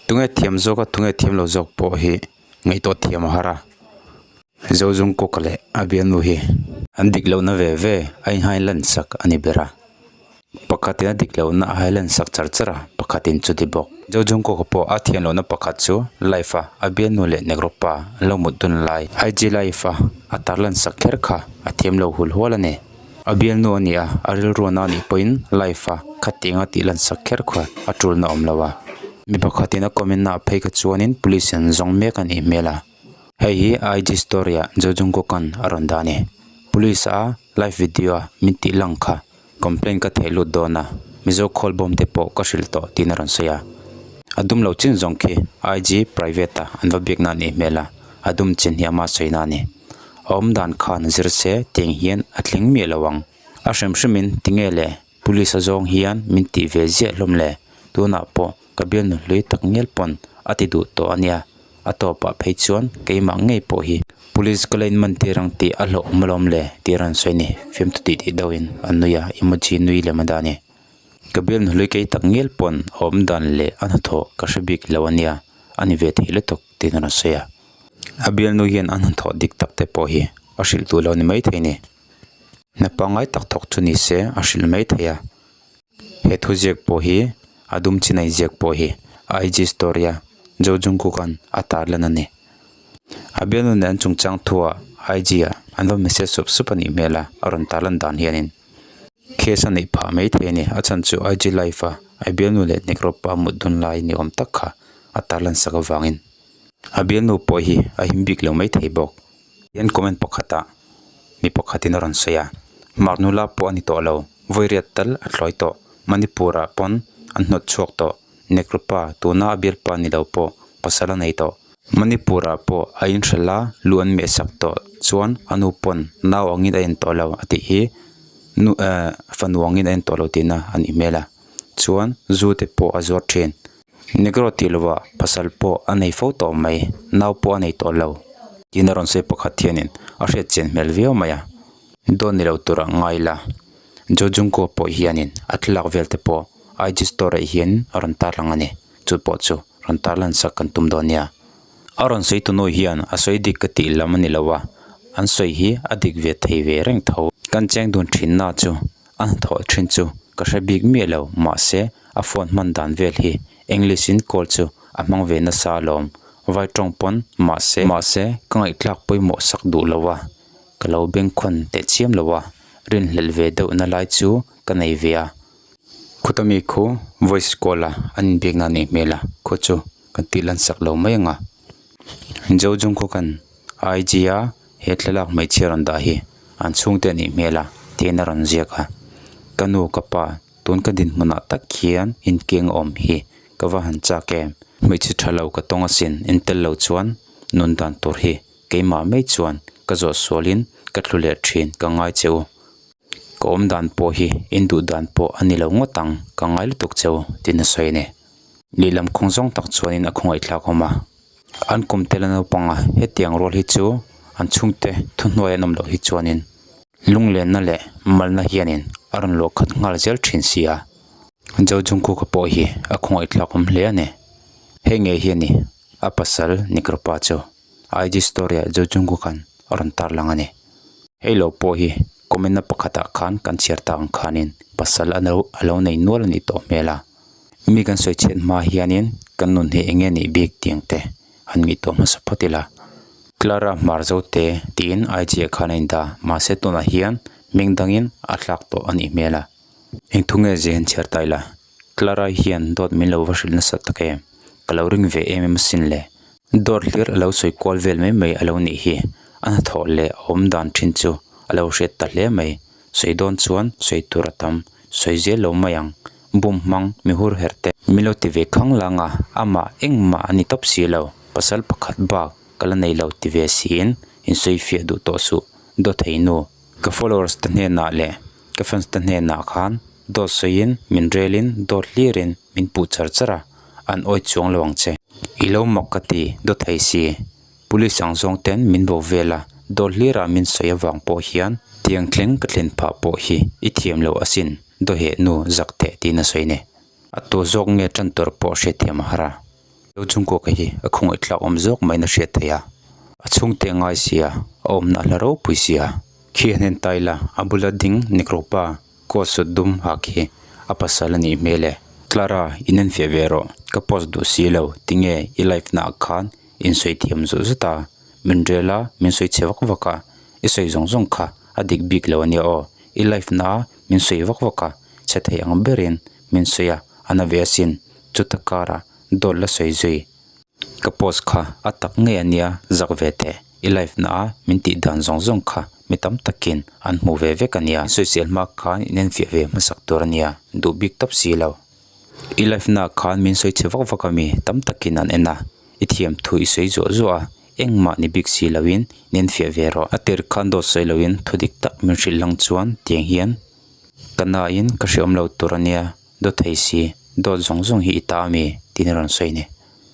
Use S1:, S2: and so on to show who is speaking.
S1: Tunge thiam zawk a tunge thiam lo zawk pawh hi ngaihtuah thiam a har a. Zozung kawka leh a bialnu hi an dik lohna ve ve a inhai lan sak a ni ber a. Pakhatin a dik lohna a hai lan sak char char a, pakhatin chuti bawk. Zozung kawka pawh a thiam lohna pakhat chu live a a bialnu leh negro pa an lo mut dun lai IG live a a tar lan sak kher kha a thiam lo hul hual a ni. A bialnu a ni a, a rilruana a nih pawhin live a khatiang a tih lan sak kher kha a tulna awm lo a. Mi pakhatin a comment na ah phei kha chuanin police an zawng mek a nih hmel a. Hei hi IG story ah Jo Jungkook an a rawn dah a ni. Police a live video a min tih lang kha complaint ka theh lut dawn a, Mizo call bawm te pawh ka hrilh tawh tiin a rawn sawi a. A dum lo chin zawng khi IG private a an va biak na a nih hmel a, a dum chin hi ama sawi na a ni. A awm dan khan zir se tiang hian a thleng miah lo ang. A hrim hrim in tinge le police a zawng hian min tih ve ziah hlawm le tunah pawh Ka bialnu hlui tak ngial pawn a ti duh tawh a nia, a tawpah phei chuan keimah ngei pawh hi Police ka la inman tir ang tih a hlauhawm alawm le tih a rawn sawi a ni, fiamthu tih tih deuhin a nui a, emoji nui lem a dah a ni. Ka bialnu hlui kei tak ngial pawn a awm dan leh a hnathawh ka hre bik lo a nia, a ni ve thei lutuk tiin a rawn sawi a. A bialnu hian a hnathawh dik tak te pawh hi a hrilh duh lo ni maithei a ni. Hna pangngai tak thawk chu ni se a hrilh maithei a. He thu ziak pawh hi a dum chin a inziak pawh hi IG story a Jo Jungkook an a tar lan a ni. A bialnu nen an chungchang thuah IG ah an va message sup sup a nih hmel a, a rawn tar lan dan hianin case a neih phah mai thei a ni. A chhan chu IG live a a bialnu leh negro pa mut dun lai ni awm tak kha a tar lan sak avangin a bialnu pawh hi a him bik lo mai thei bawk. Hian comment pakhatah mi pakhatin a rawn sawi a, hmar nula pawh a ni tawh lo, vawiriat tal a thlawi tawh, Manipur ah pawn an hnawt chhuak tawh, Nekrupa tuna a bialpa ni lo pawh pasal a nei tawh, Manipur ah pawh a inhrelh a, lu an meh sak tawh chuan a nu pawn nau angin a en tawh lo a tih hi nu ehh fanu angin a en tawh lo tihna a nih hmel a, chuan zu te pawh a zuar thin. Negro tih lovah pasal pawh a nei fo tawh mai, nau pawh a nei tawh lo. Tiin a rawn sawi pakhat hianin a hriat chian hmel viau mai a, dawn ni lo tura ngai la. Jo Jungkook pawh hianin a thlalak vel te pawh IG story ah hian a rawn tarlang a ni, chu pawh chu rawn tarlan sak kan tum dawn nia. A rawn sawi tunu hian a sawi dik ka tih lam a ni lo a, an sawi hi a dik ve thei ve reng tho. Kan cheng dun thinna chu a hnathawh thin chu ka hre bik miah lo mahse a phone hman dan vel hi English in call chu a hmang ve nasa alawm vai tawng pawn mahse mahse ka ngaihthlak pawimawh sak duh lo a ka lo bengkhawn teh chiam lo a rinhlelh ve deuh na lai chu ka nei ve a khuta mi khu voice call a an inbiakna a nih hmel a khu chu kan tih lan sak lo mai ang a Jo Jungkook an IG a he thlalak hmeichhia rawn dah hi an chhungte a nih hmel a tiin a rawn ziak a ka nu ka pa tun ka dinhmunah tak hian inkeng awm hi ka va han chak em hmeichhe tha lo ka tawng asin en tel lo chuan nun dan tur hi keimah mai chuan ka zawh sualin ka thlu leh thin ka ngai che u ka awm dan pawh hi in duh dan pawh a ni lo ngawt ang ka ngai lutuk che u tiin a sawi a ni lehlam khawng zawng tak chuanin a khawngaih thlak awm a. An kum tel a naupang a hetiang rual hi chu an chhungte thuhnuai an awm loh hi chuanin lunglenna leh malna hianin a rawn luah khat nghal zel thin si a Jo Jungkook-a pawh hi a khawngaih thlak awm hle a ni hei ngei hi a ni a pasal Nikropa chu IG story ah Jo Jungkook-a'n a rawn tarlang a ni hei lo pawh hi comment na pakhatah khan kan chhiar tak ang khanin pasal a lo nei nual a nih tawh hmel a. Mi kan sawi chhiat hma hianin kan nun hi eng nge nih bik tiang te han ngaihtuah hmasa phawt ila. Clara hmar zo te tiin IG ah khan a indah mahse tunah hian hming dangin a thlak tawh a nih hmel a. Eng thu nge zia han chhiar ta ila Clara hian dawt min lo va hrilh nasa tak em ka lo ring ve em em asin le. Dawt hlir a lo sawi kual vel mai mai a lo nih hi a hnathawh leh a awm dan thin chu a lo hriat ta hle mai. Sawi dawn chuan sawi tur a tam sawi zel lo mai ang. Bum hmang mi hur herh te. Min lo ti ve khang lang a, amah engmah a ni tawp si lo, pasal pakhat bak ka la nei lo ti ve siin insawi fiah duh tawh suh, dawt thei nu. Ka followers te hnenah leh ka fans te hnenah khan dawt sawiin min relin dawt hlirin min puh char char a, an awih chuang lo ang che. I lo mak ka ti, dawt thei si. Police ang zawng ten min bo vel a, dawt hlirah min sawi avang pawh hian tiang thleng ka thlen phah pawh hi i thiam lo asin, dawheh nu zak teh tiin a sawi ni. A tu zawk nge tan tur pawh hriatthiam a har a. Zo chhungkuaka hi a khawngaih tlak awm zawk maiin a hriat theih a, a chhungte a ngai sia, a awmna a hla ropui sia. Khi a hnen ta ila, a bula ding Negro pa coat sut dum ha khi a pasal a nih hmel e. Clara, in en fiah ve rawh, ka post duh si lo, tinge i live naah khan in sawi thiam zawh zet a, min rel a, min sawi chhe vak vak a, i sawi zawng zawng kha a dik bik lo a nia aw, i live naah min sawi vak vak a, chhe thei ang berin min sawi a, a na ve asin, chuta karah dawt la sawi zui. Ka post kha a tak ngei a nia zak ve teh, i live na a min tih dan zawng zawng kha mi tam takin an hmu ve vek a nia. Sawisel hma khan in enfiah ve hmasak tur a nia, duh bik tawp si lo. I live na khan min sawi chhe vak vak a mi tam takin an en a, i thiam thu i sawi zuah zuah a, engmah ni bik si loin in enfiah ve rawh. A tir khan dawt sawi loin thu dik tak min hrilh lang chuan tiang hian ka nain ka hreawm lo tur a nia. Dawt thei si, dawt zawng zawng hi i ta a mi? tiin a rawn sawi a ni.